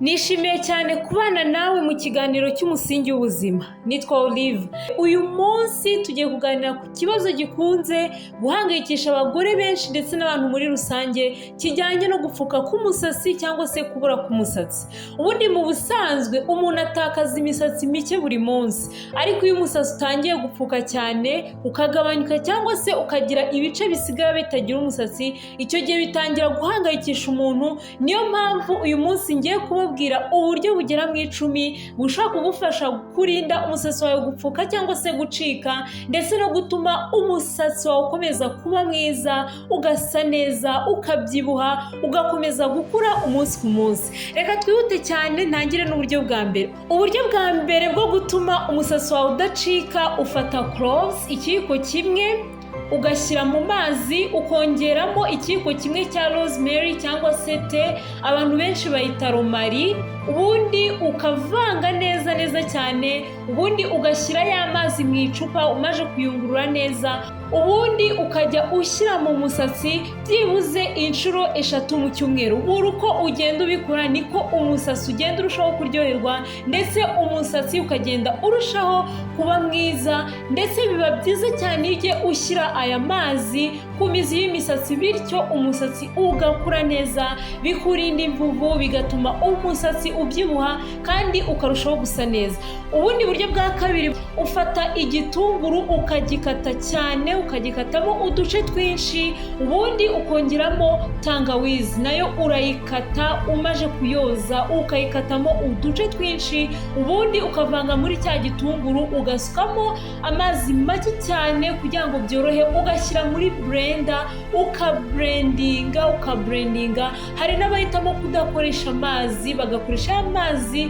Nishimiye cyane kubana nawe mu kiganiro cy'Umusingi w'Ubuzima. Nitwa Olive. Uyu munsi tugiye kuganira ku kibazo gikunze guhangayikisha abagore benshi ndetse n'abantu muri rusange, kijyanye no gupfuka k'umusatsi cyangwa se kubura k'umusatsi. Ubundi mu busanzwe umuntu atakaza imisatsi mike buri munsi, ariko iyo umusatsi utangiye gupfuka cyane, ukagabanyuka cyangwa se ukagira ibice bisigara bitagira umusatsi, icyo gihe bitangira guhangayikisha umuntu. Niyo mpamvu uyu munsi ngiye kubabwira uburyo bugera mu 10 bushobora kugufasha kurinda umusatsi wawe gupfuka cyangwa se gucika, ndetse no gutuma umusatsi wawe ukomeza kuba mwiza, ugasa neza, ukabyibuha, ugakomeza gukura umunsi ku munsi. Reka twihute cyane, ntangire n'uburyo bwa mbere. Uburyo bwa mbere bwo gutuma umusatsi wawe udacika: ufata cloves ikiyiko kimwe, ugashyira mu mazi, ukongeramo ikiyiko kimwe cya rosemary cyangwa se thé, abantu benshi bayita romarin, ubundi ukavanga neza neza cyane, ubundi ugashyira ya mazi mu icupa umaze kuyungurura neza, ubundi ukajya ushyira mu musatsi byibuze inshuro 3 mu cyumweru. Buri uko ugenda ubikora niko umusatsi ugenda urushaho kuryoherwa, ndetse umusatsi ukagenda urushaho kuba mwiza. Ndetse biba byiza cyane iyo ugiye ushyira aya mazi ku mizi y'imisatsi, bityo umusatsi ugakura neza, bikurinda imvuvu, bigatuma umusatsi ubyibuha kandi ukarushaho gusa neza. Ubundi buryo bwa kabiri: ufata igitunguru ukagikata cyane, ukagikatamo uduce twinshi, ubundi ukongeramo tangawizi, nayo urayikata umaze kuyoza, ukayikatamo uduce twinshi, ubundi ukavanga muri cya gitunguru, ugasukamo amazi make cyane kugira ngo byorohe, ugashyira muri blender, ukablendinga, ukablendinga. Hari n'abahitamo kudakoresha amazi, bagakoresha amazi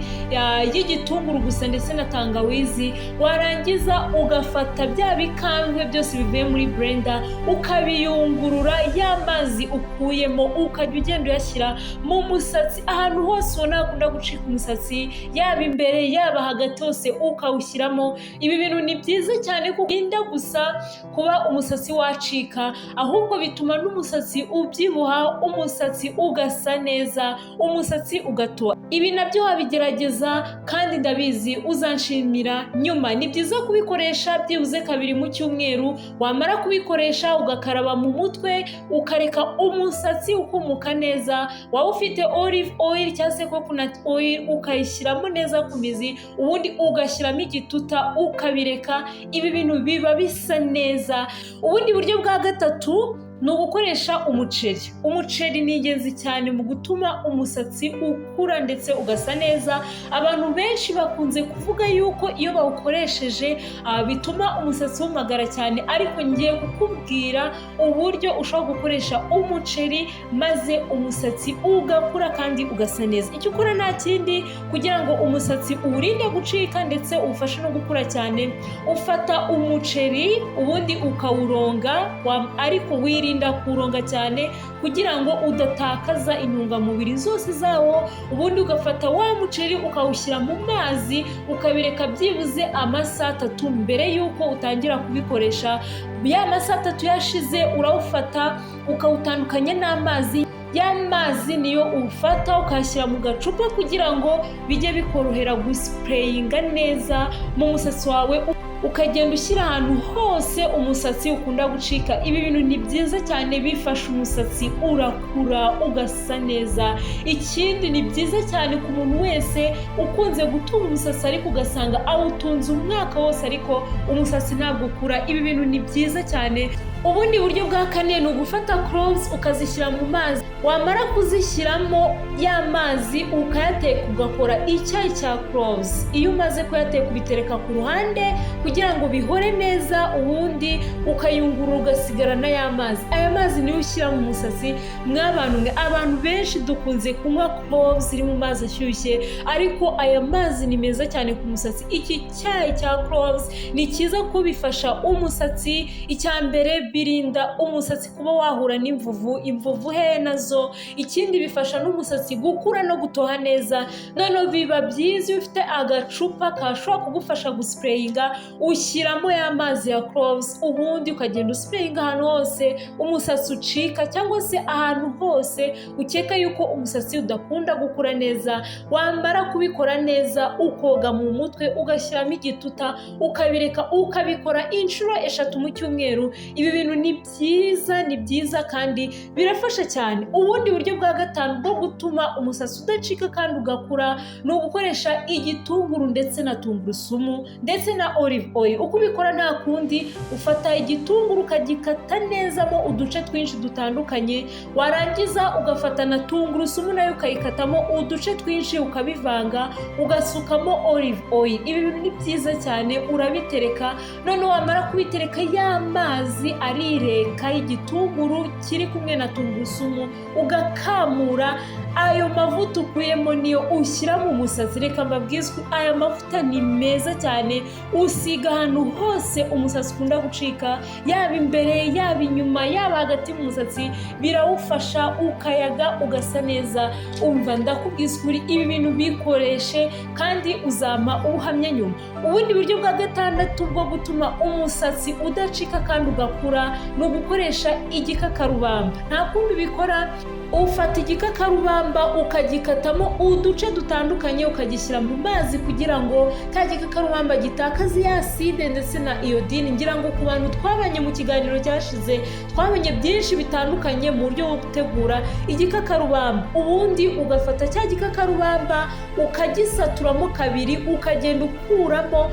y'igitunguru gusa ndetse na tangawizi. Warangiza ugafata bya bikandwe byose bivuye muri blender, ukabiyungurura, ya mazi ukuyemo ukajya ugenda uyashyira mu musatsi ahantu hose ubona hakunda gucika umusatsi, yaba imbere, yaba hagati, hose ukawushyiramo. Ibi bintu ni byiza cyane kuko birinda gusa kuba umusatsi wacika, ahubwo bituma n'umusatsi ubyibuha, umusatsi ugasa neza, umusatsi ugatoha. Ibi nabyo wabigerageza kandi ndabizi uzanshimira nyuma. Ni byiza kubikoresha byibuze kabiri mu cyumweru. Wamara kubikoresha ugakaraba mu mutwe, ukareka umusatsi ukumuka neza. Waba ufite olive oil cyangwa se coconut oil, ukayishyiramo neza ku mizi, ubundi ugashyiramo igituta, ukabireka. Ibi bintu biba bisa neza. Ubundi buryo bwa gatatu ni ugukoresha umuceri. Umuceri ni ingenzi cyane mu gutuma umusatsi ukura ndetse ugasa neza. Abantu benshi bakunze kuvuga yuko iyo bawukoresheje bituma umusatsi wumagara cyane, ariko ngiye kukubwira uburyo ushobora gukoresha umuceri maze umusatsi ugakura kandi ugasa neza. Icyo ukora nta kindi kugira ngo umusatsi uwurinde gucika ndetse uwufashe no gukura cyane: ufata umuceri, ubundi ukawuronga, ariko wirinda kuwuronga cyane kugira ngo udatakaza intungamubiri zose zawo, ubundi ugafata wa muceri ukawushyira mu mazi, ukabireka byibuze amasaha 3 mbere y'uko utangira kubikoresha. Ya masaha 3 yashize, urawufata ukawutandukanya n'amazi. Ya mazi niyo ufata ukayashyira mu gacupa kugira ngo bijye bikorohera gusprayinga neza mu musatsi wawe, ukagenda ushyira ahantu hose umusatsi ukunda gucika. Ibi bintu ni byiza cyane, bifasha umusatsi urakura ugasa neza. Ikindi, ni byiza cyane ku muntu wese ukunze gutunga umusatsi ariko ugasanga awutunze umwaka wose ariko umusatsi ntabwo ukura. Ibi bintu ni byiza cyane. Ubundi buryo bwa kane ni ugufata cloves ukazishyira mu mazi, wamara kuzishyiramo, ya mazi ukayateka, ugakora icyayi cya cloves. Iyo umaze kuyateka ubitereka ku ruhande kugira ngo bihore neza, ubundi ukayungurura ugasigarana ya mazi. Aya mazi niyo ushyira mu musatsi. Mw'abantu mwe, abantu benshi dukunze kunywa cloves ziri mu mazi ashyushye, ariko aya mazi ni meza cyane ku musatsi. Iki cyayi cya cloves ni cyiza kuko bifasha umusatsi. Icya mbere birinda umusatsi kuba wahura n'imvuvu, imvuvu hehe nazo. Ikindi bifasha n'umusatsi gukura no gutoha neza. Noneho biba byiza iyo ufite agacupa kashobora kugufasha gusprayinga, ushyiramo ya mazi ya cloves, ubundi ukagenda usprayinga ahantu hose umusatsi ucika, cyangwa se ahantu hose ukeka yuko umusatsi udakunda gukura neza. Wamara kubikora neza, ukoga mu mutwe, ugashyiramo igituta, ukabireka, ukabikora inshuro 3 mu cyumweru. Ibi bintu ni byiza, ni byiza kandi birafasha cyane. Ubundi buryo bwa gatanu bwo gutuma umusatsi udacika kandi ugakura ni ugukoresha igitunguru ndetse na tungurusumu ndetse na olive oil. Uko ubikora nta kundi, ufata igitunguru ukagikata neza mo uduce twinshi dutandukanye, warangiza ugafata na tungurusumu nayo ukayikatamo uduce twinshi, ukabivanga, ugasukamo olive oil. Ibi bintu ni byiza cyane, urabitereka. Noneho wamara kubitereka, ya mazi arireka y'igitunguru kiri kumwe na tungurusumu, ugakamura ayo mavuta ukuyemo niyo ushyira mu musatsi. Reka mbabwizwe, aya mavuta ni meza cyane, usiga ahantu hose umusatsi ukunda gucika, yaba imbere, yaba inyuma, yaba hagati mu musatsi, birawufasha ukayaga ugasa neza. Umva, ndakubwiza ukuri, ibi bintu bikoreshe kandi uzampa ubuhamya nyuma. Ubundi buryo bwa gatandatu bwo gutuma umusatsi udacika kandi ugakura ni ugukoresha igikakarubamba. Nta kundi ubikora, ufata igikakarubamba ukagikatamo uduce dutandukanye, ukagishyira mu mazi kugira ngo ka gikakarubamba gitakaze ya acide ndetse na iodine. Ngira ngo ku bantu twabanye mu kiganiro cyashize, twabonye byinshi bitandukanye mu buryo bwo gutegura igikakarubamba. Ubundi ugafata cya gikakarubamba ukagisaturamo kabiri, ukagenda ukuramo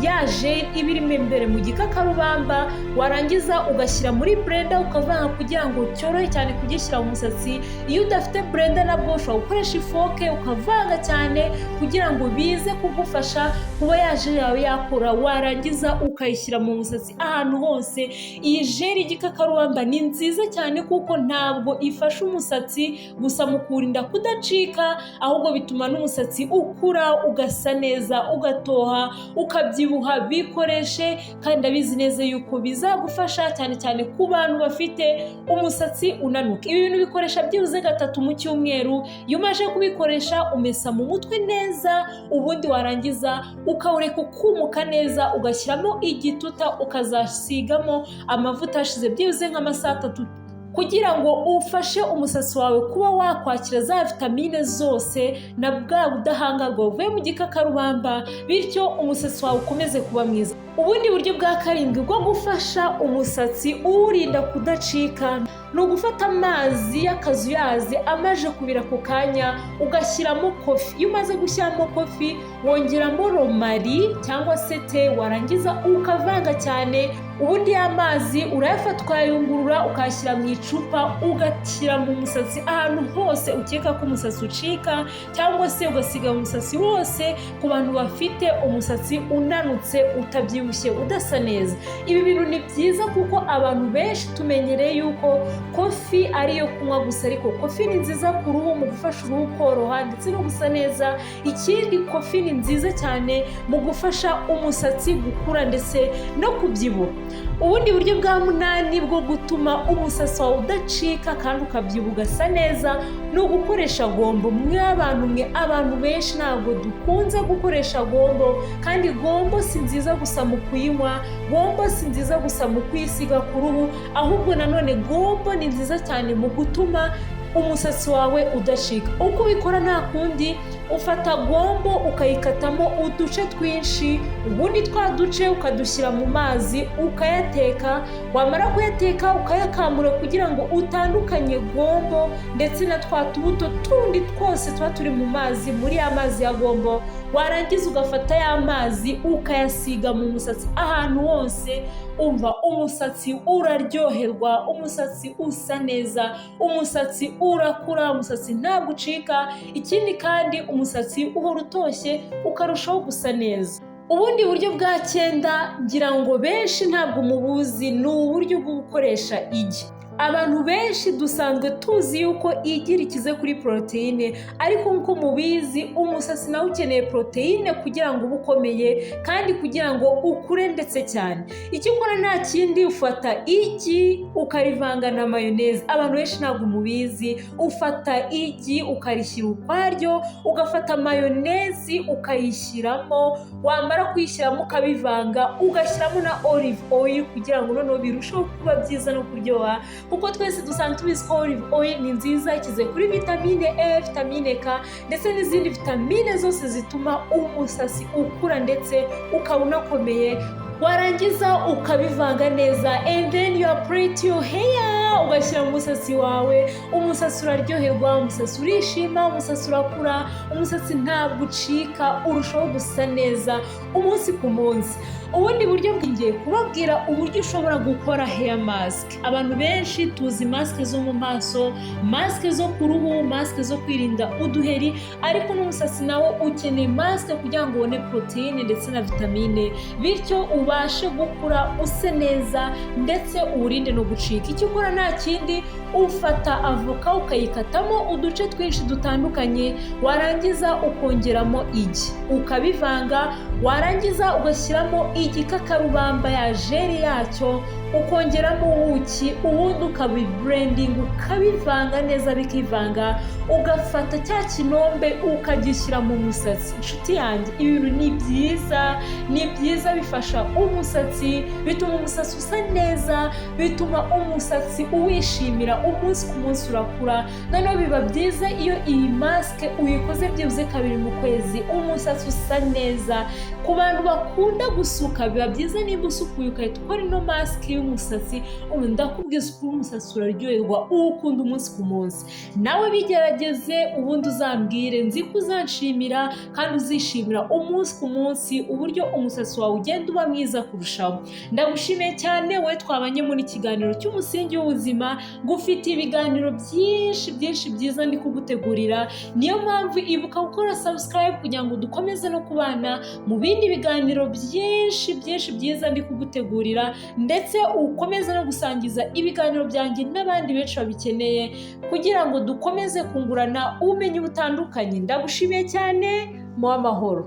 ya gel iba irimo imbere mu gikakarubamba, warangiza ugashyira muri blender ukavanga kugira ngo cyorohe cyane kugishyira mu musatsi. Iyo udafite blender nabwo ushobora gukoresha ifork ukavanga cyane kugira ngo bize kugufasha kuba ya gel yawe yakura, warangiza ukayishyira mu musatsi ahantu hose. Iyi gel y'igikakarubamba ni nziza cyane kuko ntabwo ifasha umusatsi gusa mu kuwurinda kudacika, ahubwo bituma n'umusatsi ukura ugasa neza, ugatoha, ukabyibuha. Bikoreshe kandi ndabizi neza yuko bizagufasha cyane cyane ku bantu bafite umusatsi unanuka. Ibi bintu bikoresha byibuze 3 mu cyumweru. Iyo umaze kubikoresha, umesa mu mutwe neza, ubundi warangiza ukawureka ukumuka neza, ugashyiramo igituta, ukazasigamo amavuta ashize byibuze nk'amasaha 3 kugira ngo ufashe umusatsi wawe kuba wakwakira za vitamine zose na bwa budahangarwa buvuye mu gikakarubamba, bityo umusatsi wawe ukomeze kuba mwiza. Ubundi buryo bwa karindwi bwo gufasha umusatsi uwurinda kudacika ni ugufata amazi y'akazuyazi amaze kubira ako kanya, ugashyiramo coffee. Iyo umaze gushyiramo coffee, wongeramo romarin cyangwa se thé, warangiza ukavanga cyane. Ubundi ya mazi urayafata ukayayungurura, ukayashyira mu icupa, ugashyira mu musatsi ahantu hose ukeka ko umusatsi ucika, cyangwa se ugasiga mu musatsi wose ku bantu bafite umusatsi unanutse, utabyibushye, udasa neza. Ibi bintu ni byiza kuko abantu benshi tumenyereye yuko coffee ari iyo kunywa gusa, ariko coffee ni nziza ku ruhu mu gufasha uruhu koroha ndetse no gusa neza. Ikindi, coffee ni nziza cyane mu gufasha umusatsi gukura ndetse no kubyibuha. Ubundi buryo bwa munani bwo gutuma umusatsi wawe udacika kandi ukabyibuha ugasa neza ni ugukoresha gombo. Mwe abantu mwe, abantu benshi ntabwo dukunze gukoresha gombo, kandi gombo si nziza gusa mu kuyinywa, gombo si nziza gusa mu kuyisiga ku ruhu, ahubwo nanone gombo ni nziza cyane mu gutuma umusatsi wawe udacika. Uko ubikora nta kundi, ufata gombo ukayikatamo uduce twinshi, ubundi twa duce ukadushyira mu mazi ukayateka, wamara kuyateka ukayakamura kugira ngo utandukanye gombo ndetse na twa tubuto tundi twose tuba turi mu mazi, muri ya mazi ya gombo. Warangiza ugafata ya mazi ukayasiga mu musatsi ahantu hose. Umva, umusatsi uraryoherwa, umusatsi usa neza, umusatsi urakura, umusatsi ntabwo ucika. Ikindi kandi umusatsi uhora utoshye, ukarushaho gusa neza. Ubundi buryo bwa cyenda, ngira ngo benshi ntabwo mubuzi, ni uburyo bwo gukoresha igi. Abantu benshi dusanzwe tuzi yuko igi rikize kuri poroteyine, ariko nk'uko mubizi, umusatsi nawe ukeneye poroteyine kugira ngo ube ukomeye kandi kugira ngo ukure ndetse cyane. Icyo ukora nta kindi, ufata igi ukarivanga na mayoneze. Abantu benshi ntabwo mubizi. Ufata igi ukarishyira ukwaryo, ugafata mayonezi ukayishyiramo, wamara kuyishyiramo ukabivanga, ugashyiramo na olive oil kugira ngo noneho birusheho kuba byiza no kuryoha, kuko twese dusanzwe tubizi ko olive oil ni nziza, ikize kuri vitamine E, vitamine K ndetse n'izindi vitamine zose zituma umusatsi ukura ndetse ukaba unakomeye. Warangiza ukabivanga neza and then you apply to your hair, ugashyira mu musatsi wawe. Umusatsi uraryoherwa, umusatsi urishima, umusatsi urakura, umusatsi ntabwo ucika, urushaho gusa neza umunsi ku munsi. Ubundi buryo bwingiye kubabwira uburyo ushobora gukora hair mask. Abantu benshi tuzi mask zo mu maso, mask zo ku ruhu, mask zo kwirinda uduheri, ariko n'umusatsi nawo ukeneye mask kugira ngo ubone poroteyine ndetse na vitamine, bityo ubashe gukura use neza ndetse uwurinde no gucika. Icyo ukora nta kindi, ufata avoka ukayikatamo uduce twinshi dutandukanye, warangiza ukongeramo igi ukabivanga, warangiza ugashyiramo igikakarubamba ya gel yacyo, ukongeramo ubuki, ubundi ukabiblendinga, ukabivanga neza bikivanga, ugafata cya kinombe ukagishyira mu musatsi. Inshuti yanjye, ibintu ni byiza, ni byiza, bifasha umusatsi, bituma umusatsi usa neza, bituma umusatsi uwishimira umunsi ku munsi, urakura. Noneho biba byiza iyo iyi mask uyikoze byibuze kabiri mu kwezi, umusatsi usa neza. Ku bantu bakunda gusuka, biba byiza niba usukuye ugahita ukora ino mask y'umusatsi. Ubu ndakubwiza ukuri, umusatsi uraryoherwa, uwukunda umunsi ku munsi. Nawe bigerageze, ubundi uzambwire. Nzi ko uzanshimira kandi uzishimira umunsi ku munsi uburyo umusatsi wawe ugenda uba mwiza kurushaho. Ndagushimiye cyane wowe twabanye muri kiganiro cy'Umusingi w'Ubuzima. Ngufitiye ibiganiro byinshi byinshi byiza ndi kugutegurira. Niyo mpamvu ibuka gukora subscribe kugira ngo dukomeze no kubana mu bindi biganiro byinshi byinshi byiza ndi kugutegurira, ndetse ukomeze no gusangiza ibiganiro byanjye n'abandi benshi babikeneye kugira ngo dukomeze kungurana ubumenyi butandukanye. Ndagushimiye cyane, mu amahoro.